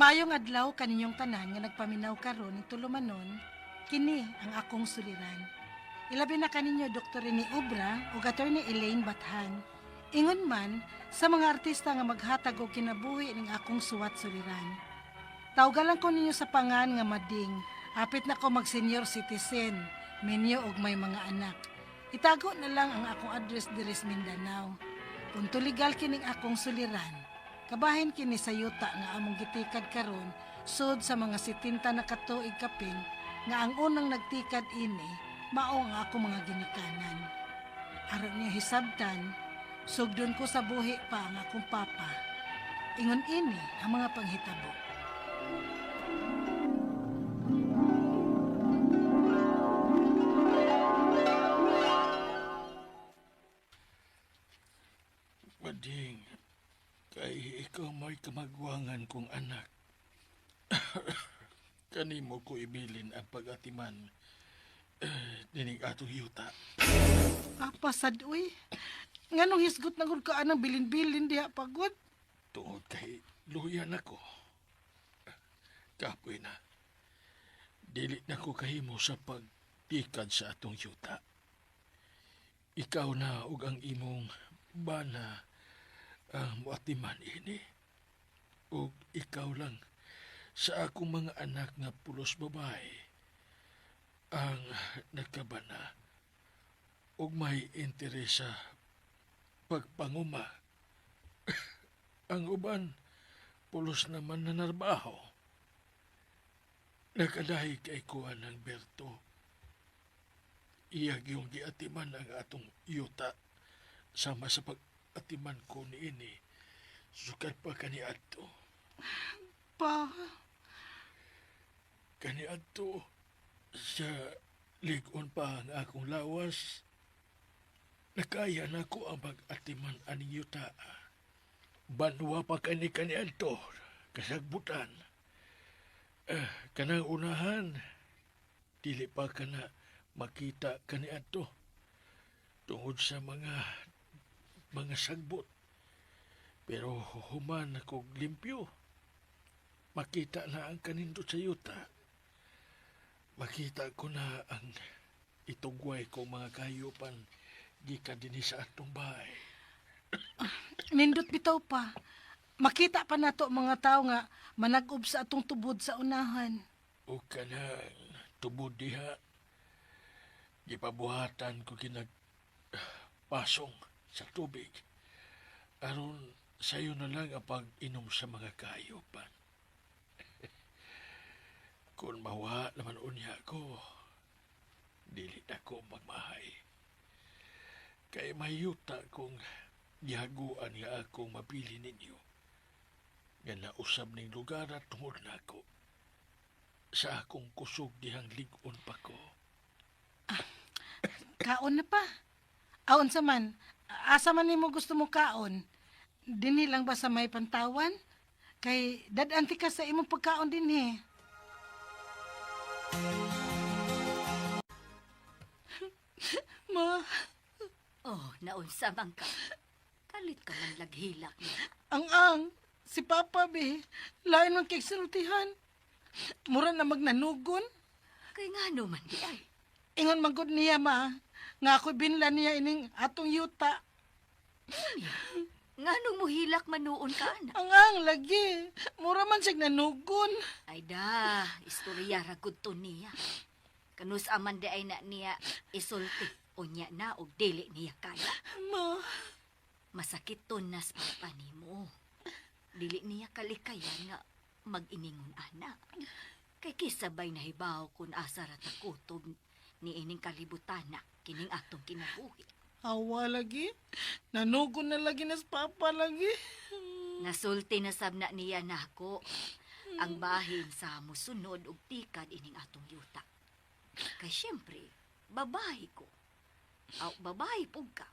Maayong adlaw kaninyong tanan nga nagpaminaw karon ning tulumanon, kini ang akong suliran. Ilabi na kaninyo Dr. Rene Obra ug Attorney Elaine Bathan. Ingon man sa mga artista nga maghatag og kinabuhi ning akong suwat suliran. Tawgalan ko ninyo sa pangan nga Mading. Apit na ko mag senior citizen, minyo og may mga anak. Itago na lang ang akong address diri sa Mindanao. Punto legal kining akong suliran. Kabahin kini sa yuta nga among gitikad karon sud sa mga 70 na katuig kapin nga ang unang nagtikad ini mao ang akong mga ginikanan. Aron niyo hisabtan, sugdon ko sa buhi pa ang akong papa. Ingon ini ang mga panghitabo. Mading, kay ikaw may kamagwangan kong anak. Kanimo ko ibilin ang pag-atiman nining atong yuta. Papa, sad uy. Nganong hisgot na gud ka anang bilin-bilin diha pagod? Tungod kay luyan ako. Kapoy na. Dili na ko kahimo sa pagtikad sa atong yuta. Ikaw na ug ang imong bana ang muatiman ini. Ug ikaw lang sa akong mga anak nga pulos babae ang nagkabana ug may interes sa pagpanguma. Ang uban pulos naman na narbaho. Nakadahi kay kuan ng Berto. Iyag yung giatiman ang atong yuta sama sa pag-atiman ko niini. Sukad pa kaniadto. Pa, Kaniadto sa lig-on pa ang akong lawas. Nakaya na ko ang pag-atiman aning yuta. Banwa pa kani kaniadto, kasagbutan. Kanang unahan, dili pa kana makita kaniadto tungod sa mga sagbot. Pero human akong limpyo, makita na ang kanindot sa yuta. Makita ko na ang itugway ko mga kayupan gikan dinhi sa atong bahay. Nindot bitaw pa. Makita pa nato mga tao nga manag-ob sa atong tubod sa unahan. O kanang tubod diha, gipabuhatan ko kinag pasong sa tubig. Aron sayo na lang ang pag-inom sa mga kayupan. Kung mawa naman unya ko, dili na ko magmahay. Kay mayuta kong gihaguan nga akong mapili ninyo. Nga nausab ning lugar at tungod nako. Sa akong kusog dihang lig-on pa ko. Kaon na pa. Aon sa man, asa man nimo gusto mo kaon? Dinhi lang ba sa may pantawan? Kay dad-anti ka sa imong pagkaon dinhi. Ma, Oh, naunsa man ka. Kalit ka man laghilak niya. ang-ang, si Papa be, lain man kay sultihan. Mura na magnanugon. Kay ngano man di ay. Ingon man gud niya ma, nga ako'y binla niya ining atong yuta. Nganong muhilak manuon ka, anak? Ang-ang lagi, mura man siyang nanugon. Ay da, istorya ra gud to niya. Kanus aman di ay na niya isulti. Unya na og dili niya kaya. Ma, Masakit to nas papa nimo. Dili niya kalikayan nga mag-iningon ana. Kay kisabay nahibaw kun asa ra ta kutob ni ining kalibutan na kining atong kinabuhi. Awa lagi. Nanugon na lagi nas Papa lagi. Nasulti na sab na niya nako ang bahin sa musunod og tikad ining atong yuta. Kay syempre, babae ko. Aw, babae pug ka.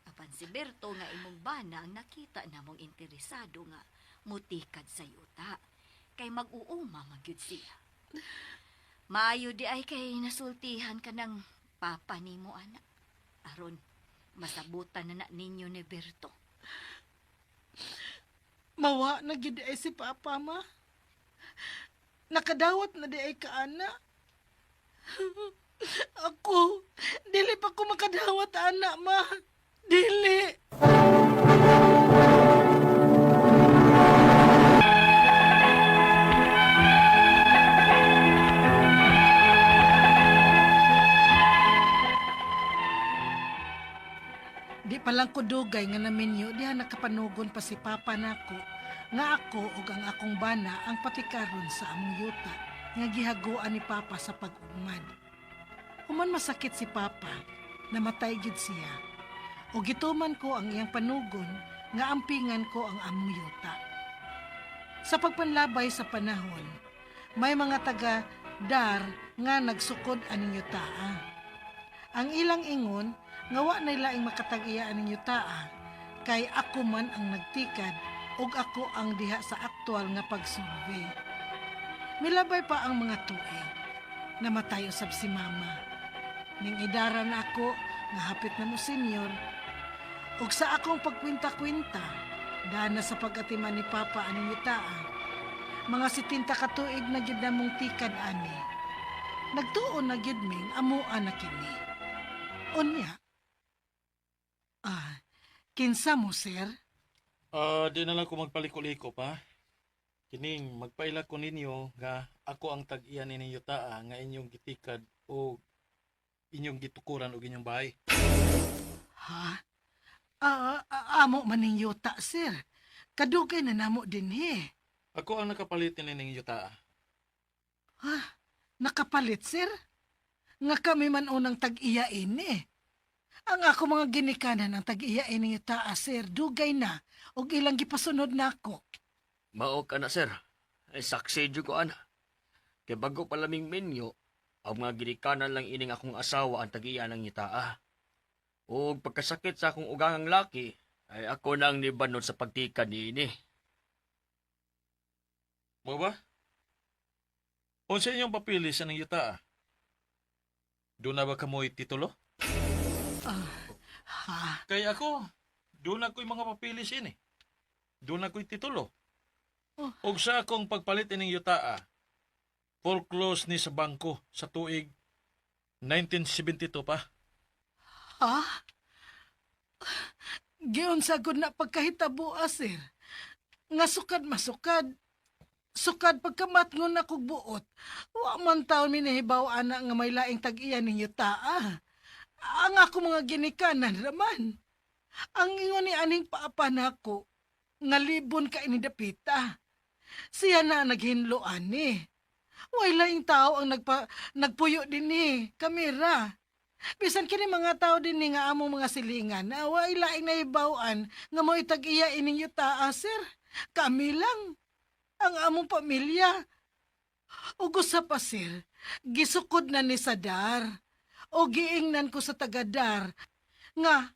Apan si Berto nga imong bana ang nakita namong interesado nga mutikad sa yuta. Kay mag-uuma magyud siya. Maayo di ay kay nasultihan ka ng papa nimo, anak. Aron, masabutan na na ninyo ni Berto. Mawa na gid ay si Papa, ma. Nakadawat na di ay kaana. Ako, dili pa ko makadawat ana ma. Dili. Di pa lang ko dugay nga naminyo diha nakapanugon pa si Papa nako nga ako ug ang akong bana ang patikaron sa among yuta nga gihaguan ni Papa sa pag-ugmad. Human masakit si Papa, namatay gid siya. O gituman ko ang iyang panugon nga ampingan ko ang among yuta. Sa pagpanlabay sa panahon, may mga taga Dar nga nagsukod aning yutaa. Ang ilang ingon nga wa nay laing makatag-iya aning yutaa kay ako man ang nagtikad ug ako ang diha sa aktual nga pagsurvey. Milabay pa ang mga tuig. Namatay usab si mama. Ning idara na ako nga hapit na mo senyor. Ug sa akong pagkwinta-kwinta, dana sa pag-atiman ni Papa aning yutaa. Mga 70 ka tuig na gyud namong tikad ani. Nagtuon na gyud ming amoa na kini. Unya. Ah, kinsa mo, sir? Di na lang ko magpaliko-liko pa. Kining magpaila ko ninyo nga ako ang tag-iya nining yutaa nga inyong gitikad o inyong gitukuran og inyong bahay. Ha? Amo man ning yuta, sir. Kadugay na namo dinhi. Ako ang nakapalit nining yutaa. Ha? Nakapalit, sir? Nga kami man unang tag-iya ini. Ang ako mga ginikanan ang tag-iya ini yuta, sir. Dugay na. Og ilang gipasunod nako. Mao ka na, sir. Ay, saksi jud ko ana. Kay bago pa laming minyo, ang mga ginikanan lang ining akong asawa ang tag-iya ng yutaa. Ug pagkasakit sa akong ugangang laki, ay ako na ang nibanod sa pagtikad niini. Mo ba? Unsa inyong papili sa ning yutaa? Doon na ba kamoy titulo? Ha? Kay ako, doon ako'y mga papili sini. Doon ako'y titulo. Oh. Og sa akong pagpalit ining yutaa, foreclose ni sa bangko sa tuig 1972 pa. Ha? Giunsa gud na pagkahitabo, sir. Nga sukad masukad. Sukad pagkamatngon na kog buot. Wa man taon minahibaw ana nga may laing tag-iya ninyo taa. Ang ako mga ginikanan raman. Ang ingon ni aning paapa nako nga libon ka ini dapita. Siya na ang naghinlo ani. Way laing tao ang nagpuyo dinhi, kamera. Bisan kini mga tao din ni nga among mga silingan, way laing nahibaw-an nga mo'y tag-iya ining yutaa, sir. Kami lang ang among pamilya. Ug usa pa, sir, gisukod na ni sa Dar. O giingnan ko sa tagadar nga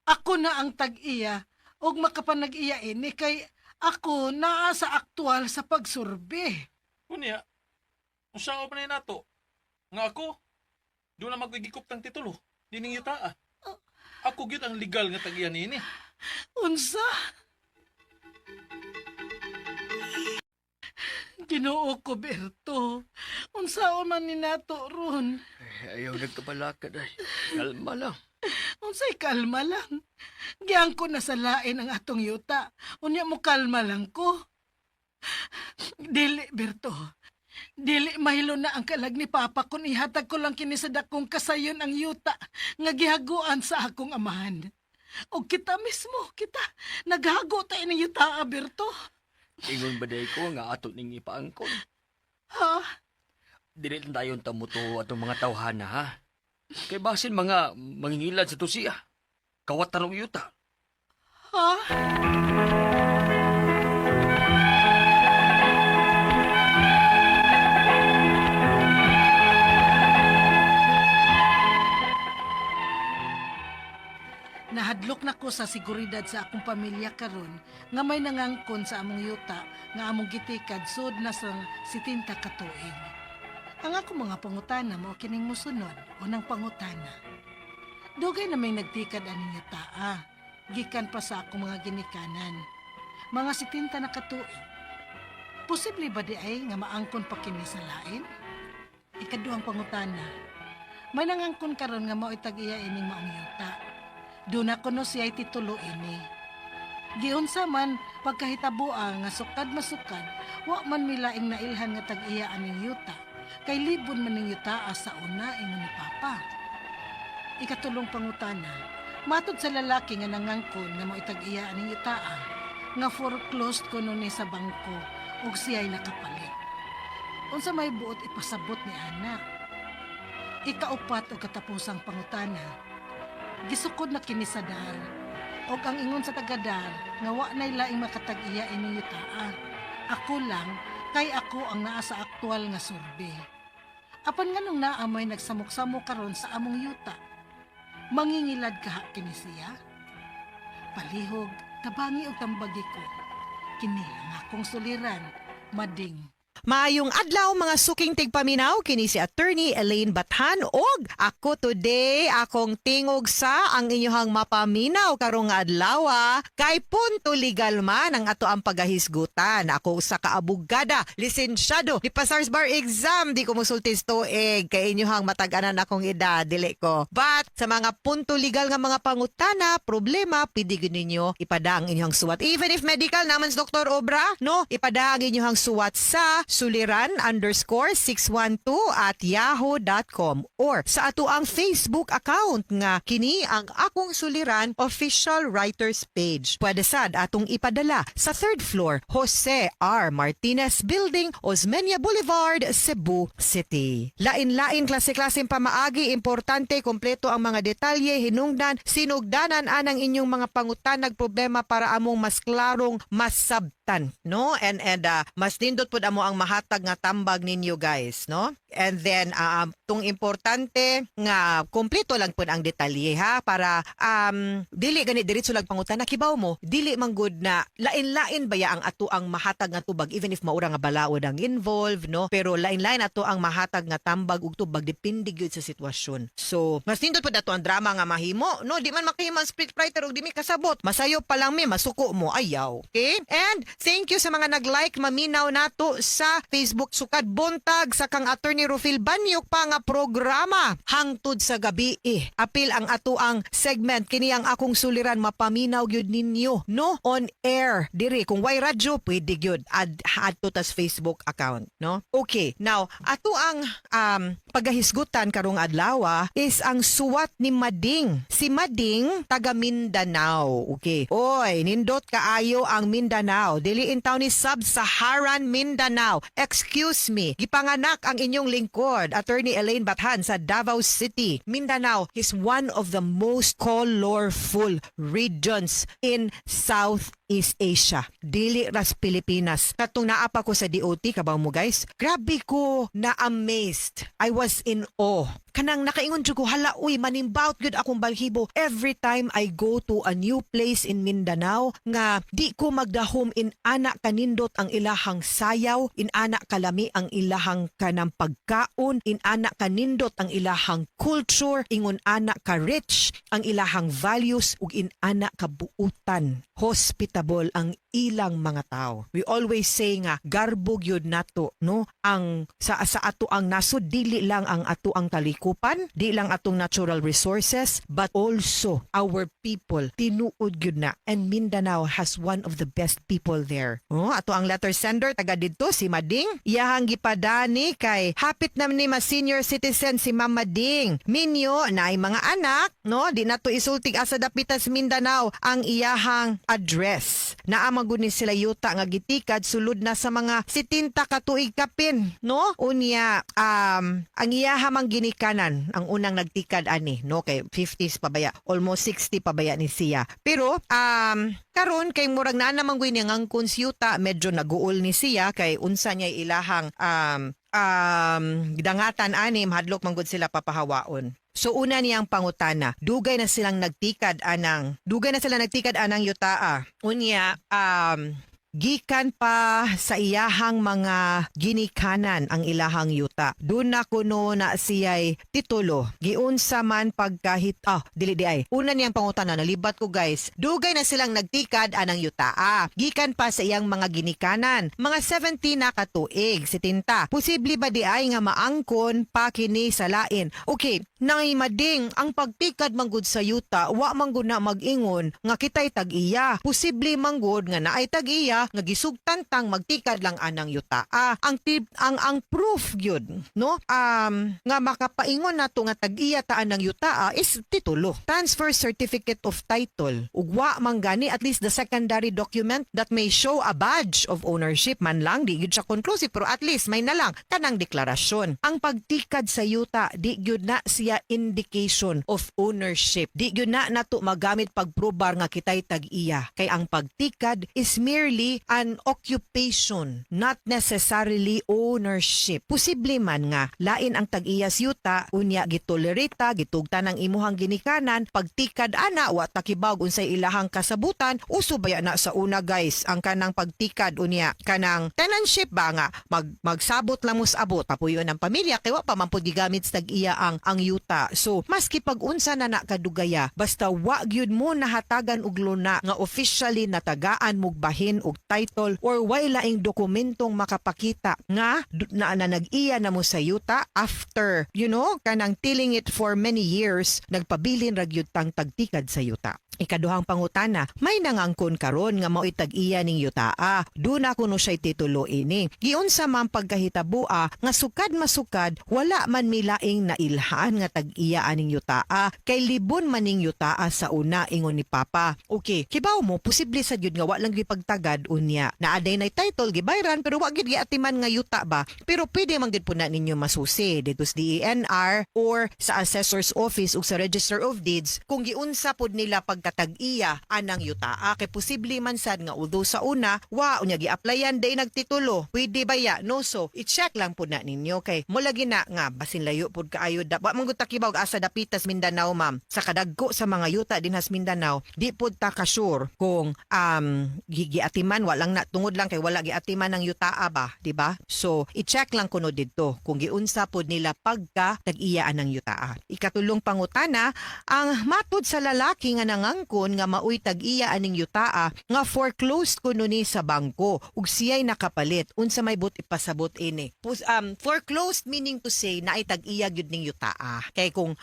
ako na ang tag-iya ug makapanag-iya ini kay ako naa sa aktual sa pagsurbe. Unya, unsa pa ni nato? Nga ako, doon na magigikop tang titulo nining yutaa. Ako gyud ang legal nga tag-iya niini. Unsa? Ginoo ko, Berto. Unsa man ni nato ron? Ay, ayaw nagkabalakad ay. Kalma lang. Unsay kalma lang. Giyang ko na sa lain ang atong yuta. Unya mo kalma lang ko. Dili, Berto. Dili mahilo na ang kalag ni Papa kung ihatag ko lang kini sa dakong kasayon ang yuta nga gihaguan sa akong amahan. O kita mismo, kita, naghago tayo ng yuta, Berto. Ingon ba day ko nga ato ning ipaangkon? Ha? Dili lang tayo tamuto atong mga tawhana ha. Kay basin mga mangingilad sa tusiya. Kawat tarong yuta. Ha? Nahadlok na ko sa seguridad sa akong pamilya karon nga may nangangkon sa among yuta nga among gitikad sud na sa 70 ka tuig. Ang akong mga pangutana mao kining mosunod, unang pangutana. Dugay na may nagtikad aning yuta, gikan pa sa akong mga ginikanan. Mga 70 na katuig. Posible ba di ay nga maangkon pa kini sa lain? Ikaduhang pangutana. May nangangkon karon nga mao'y tag-iya ining maong yuta. Duna kuno siya'y titulo ini. Giunsa man pagkahitaboa nga sukad masukad, wa man mi laing nailhan nga tag-iya aning yuta. Kay libon man ning yuta sa una ingon ni Papa. Ikatulong pangutana, matod sa lalaki nga nangangkon nga mao'y tag-iya aning yutaa, nga foreclosed kuno ni sa bangko ug siya'y nakapalit. Unsa may buot ipasabot ni ana? Ikaupat og katapusang pangutana, gisukod na kini sa DAR og ang ingon sa taga-DAR nga wa nay laing makatag-iya ining yutaa. Ako lang kay ako ang naa sa aktual nga survey. Apan nganong naa may nagsamok-samok karon sa among yuta? Mangingilad kaha kini siya? Palihog, tabangi og tambagi ko. Kini ang akong suliran, Mading. Maayong adlaw, mga suking tigpaminaw, kini si Attorney Elaine Bathan og ako today, akong tingog sa ang inyong mapaminaw karong adlaw kay punto legal man ang ato ang pagahisgutan. Ako usa ka abogada, lisensyado, di pasar bar exam, di ko musulti tuig kay inyong matag-anan akong edad, dili ko. But sa mga punto legal nga mga pangutana, problema, pwede gyud ninyo ipada ang inyong suwat. Even if medical naman si Dr. Obra, no? Ipada ang inyong suwat sa suliran_612@yahoo.com or sa ato ang Facebook account nga kini ang Akong Suliran Official Writers Page. Pwede sad atong ipadala sa third floor, Jose R. Martinez Building, Osmeña Boulevard, Cebu City. Lain-lain klase-klaseng pamaagi, importante kompleto ang mga detalye, hinungdan, sinugdanan anang inyong mga pangutanag problema para among mas klarong masabtan, no? And mas nindot pud amo ang mahatag nga tambag ninyo, guys, no? And then tung importante nga kompleto lang pud ang detalye ha, para dili gani diretso lang pangutana. Kibaw mo, dili man gud na lain-lain baya ang ato ang mahatag nga tubag even if maura nga balaod ang involved, no? Pero lain-lain ato ang mahatag nga tambag ug tubag depende gyud sa sitwasyon. So mas nindot pud ato ang drama nga mahimo, no? Di man makahimo ang script writer ug di mi kasabot. Masayo pa lang mi, masuko mo, ayaw. Okay, and thank you sa mga nag-like, maminaw nato sa Facebook sukad buntag sa kang Attorney Rufil Banyok pa nga programa hangtod sa gabi eh. Apil ang ato ang segment kini ang Akong Suliran, mapaminaw gyud ninyo, no, on air diri. Kung way radyo, pwede gyud add adto tas Facebook account, no? Okay, now ato ang pagahisgutan karong adlaw is ang suwat ni Mading. Si Mading, taga Mindanao. Okay, oy, nindot kaayo ang Mindanao. Dili in town ni Sub-Saharan Mindanao. Excuse me, gipanganak ang inyong lingkod, Attorney Elaine Bathan, sa Davao City. Mindanao is one of the most colorful regions in Southeast Asia. Dili ras Pilipinas. Katong naa pa ko sa DOT, kabaw mo guys, grabe ko na amazed. I was in awe. Kanang nakaingon jud ko, "Hala uy, manimbaut gyud akong balhibo every time I go to a new place in Mindanao nga di ko magdahom in ana kanindot ang ilahang sayaw, in ana kalami ang ilahang kanang pagkaon, in ana kanindot ang ilahang culture, ingon ana ka rich ang ilahang values ug in ana kabuutan, hospitable ang ilang mga tao." We always say nga garbo gyud nato, no, ang sa ato ang nasod, dili lang ang ato ang kalikupan, di lang atong natural resources, but also our people. Tinuod gyud na. And Mindanao has one of the best people there. Oh, ato ang letter sender taga didto, si Mading. Iyahang gipadani kay hapit na ni ma senior citizen si Mama Ding. Minyo na ay mga anak, no? Di na to isultig asa dapitas Mindanao ang iyahang address. Naa man gud ni sila yuta nga gitikad sulod na sa mga 70 ka tuig kapin, no? Unya ang iyaha mang ginikanan ang unang nagtikad ani, no, kay 50s pa baya, almost 60 pa baya ni siya. Pero karon kay murag naa naman gyud niya ang yuta, medyo naguol ni siya kay unsa niya ilahang dangatan ani, mahadlok man gud sila papahawaon. So una niyang pangutana, dugay na sila nagtikad anang yutaa. Unya Gikan pa sa iyahang mga ginikanan ang ilahang yuta. Duna kuno na siya'y titulo. Giunsa man pagkahit, ah, dili di ay. Una niyang pangutana, nalibat ko, guys. Dugay na silang nagtikad anang yuta. Ah, gikan pa sa iyang mga ginikanan. Mga 70 na katuig, 70. Posible ba di ay nga maangkon pa kini sa lain? Okay, Nay Mading, ang pagtikad manggod sa yuta, wa manggod na mag-ingon nga kitay tag-iya. Posible manggod nga naay tag-iya nga gisugtan tang magtikad lang anang yuta. Ah, ang tip, ang proof gyud, no? Nga makapaingon nato nga tag-iya ta anang yuta, ah, is titulo. Transfer certificate of title. Ug wa man gani, at least the secondary document that may show a badge of ownership man lang, di gyud siya conclusive, pero at least may na lang kanang deklarasyon. Ang pagtikad sa yuta, di gyud na siya indication of ownership. Di gyud na nato magamit pagprobar nga kitay tag-iya. Kay ang pagtikad is merely an occupation, not necessarily ownership. Posible man nga lain ang tag-iya sa yuta, unya gitolerate, gitugtan ang imuhang ginikanan, pagtikad ana, wa ta kibaw unsay ilahang kasabutan. Uso baya na sa una, guys, ang kanang pagtikad, unya kanang tenantship ba nga magsabot lang mo sa abot papuyo ng pamilya kay wa pa man pud gigamit sa tag-iya ang yuta. So maski pag unsa na na kadugaya, basta wa gyud mo nahatagan og luna nga officially natagaan mog bahin og title or way laing dokumentong makapakita nga na nag-iya na mo sa yuta after kanang tilling it for many years, nagpabilin ra gyud tang tagtikad sa yuta. Ikaduhang pangutana, may nangangkon karon nga mao'y tag-iya ning yutaa. Duna kuno siya'y titulo ini. Giunsa man pagkahitabua nga sukad masukad wala man milaing nailhan nga tag-iya aning yutaa, kay libon man ning yutaa sa una, ingon ni Papa? Okay, kibaw mo, posible sa gyud nga wa lang gyud pagtagad, unya. Naaday na title gibayran, pero wa gyud giatiman nga yuta ba. Pero pwede man gyud po na ninyo masusi dito sa DENR or sa assessor's office ug sa Register of Deeds kung giunsa pod nila pagkatag-iya anang yutaa, kay posible man sad nga although sa una wa, unya gi-applyan day nagtitulo, pwede ba ya, no? So i-check lang pod na ninyo kay mo lagi na nga basin layo pod kaayo da, wa man gud ta kibaw asa dapitas Mindanao, ma'am. Sa kadagko sa mga yuta dinhas Mindanao, di pod ta ka sure kung giatiman, wa lang na tungod lang kay wala giatiman ang yutaa ba, di ba? So i-check lang kuno didto kung giunsa pod nila pagka tag-iya anang yutaa. Ikatulong pangutana, ang matud sa lalaki nga nangangkon nga maoy tag-iya aning yutaa nga foreclosed kuno ni sa bangko ug siya'y nakapalit, unsa may but ipasabot ini? Foreclosed meaning to say naay tag-iya gyud ning yutaa, kay kung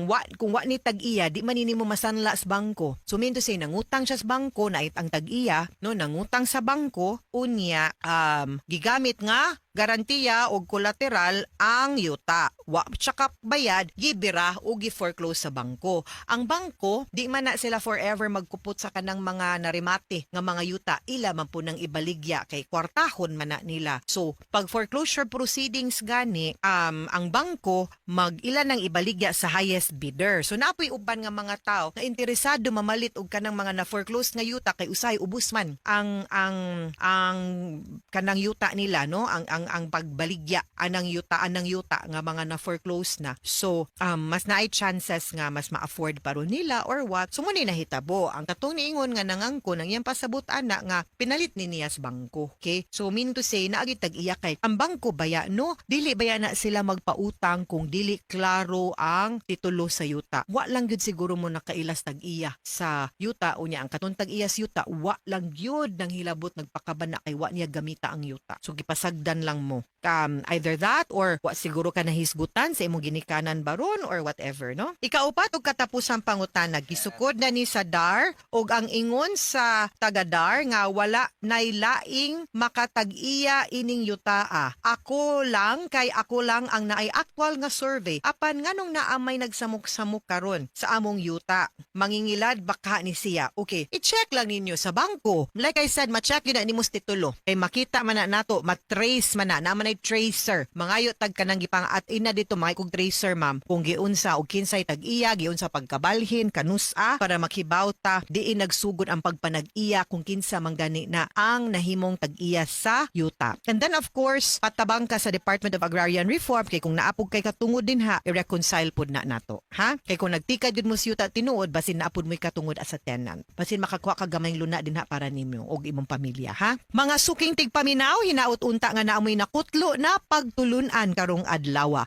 wa ni tag-iya, di man nimo masanla sa bangko. So mean to say nangutang siya sa bangko, naay ang tag-iya, no? Nangutang sa bangko, unya gigamit nga garantiya og collateral ang yuta. Wa siya bayad, gibira o gi-foreclose sa bangko. Ang bangko, di man na sila forever magkupot sa kanang mga narimate nga mga yuta. Ila man po nang ibaligya kay kwartahon man na nila. So, pag foreclosure proceedings gani, ang bangko mag ila nang ibaligya sa highest bidder. So, napoy uban nga mga tao na interesado mamalit og kanang mga na foreclosed nga yuta kay usay ubos man ang kanang yuta nila, no? Ang pagbaligya anang yuta nga mga na foreclose na. So mas naay chances nga mas ma-afford pa ron nila or what. So mo ni nahitabo ang katong niingon nga nangangkon, ang iyang pasabot ana nga pinalit ni niya sa bangko. Okay, so mean to say naagi tag-iya, kay ang bangko baya, no, dili baya na sila magpautang kung dili klaro ang titulo sa yuta. Wa lang gyud siguro mo nakailas tag-iya sa yuta, unya ang katong tag-iya sa yuta wa lang gyud nang hilabot nagpakabana kay wa niya gamita ang yuta. So gipasagdan lang mo. Either that or wa siguro ka nahisgutan sa imong ginikanan baron or whatever, no? Ikaupat ug katapusang pangutana, gisukod na ni sa DAR ug ang ingon sa taga-DAR nga wala nay laing makatag-iya ining yutaa. Ako lang, kay ako lang ang naay actual nga survey. Apan nganong naa may nagsamok-samok karon sa among yuta? Mangingilad baka ni siya? Okay, i-check lang ninyo sa bangko. Like I said, ma-check yun na nimo sa titulo. Kay makita man na nato, matrace man. man na, naa man ay tracer. Mangayo tag kanang gipang at ina dito mga kog tracer, ma'am, kung giunsa og kinsay tag-iya, giunsa pagkabalhin, kanusa para makibaw ta diin nagsugod ang pagpanag-iya, kung kinsa man gani na ang nahimong tag-iya sa yuta. And then of course, patabang ka sa Department of Agrarian Reform kay kung naa pud kay katungod dinha, i-reconcile pud na nato. Ha? Kay kung nagtikad jud mo sa yuta tinuod, basin naa pud mo'y katungod as a tenant. Basin makakuha ka gamayng luna dinha para nimo og imong pamilya, ha? Mga suking tigpaminaw, hinaot unta nga naa moy nakutlo na pagtulunan karong adlaw.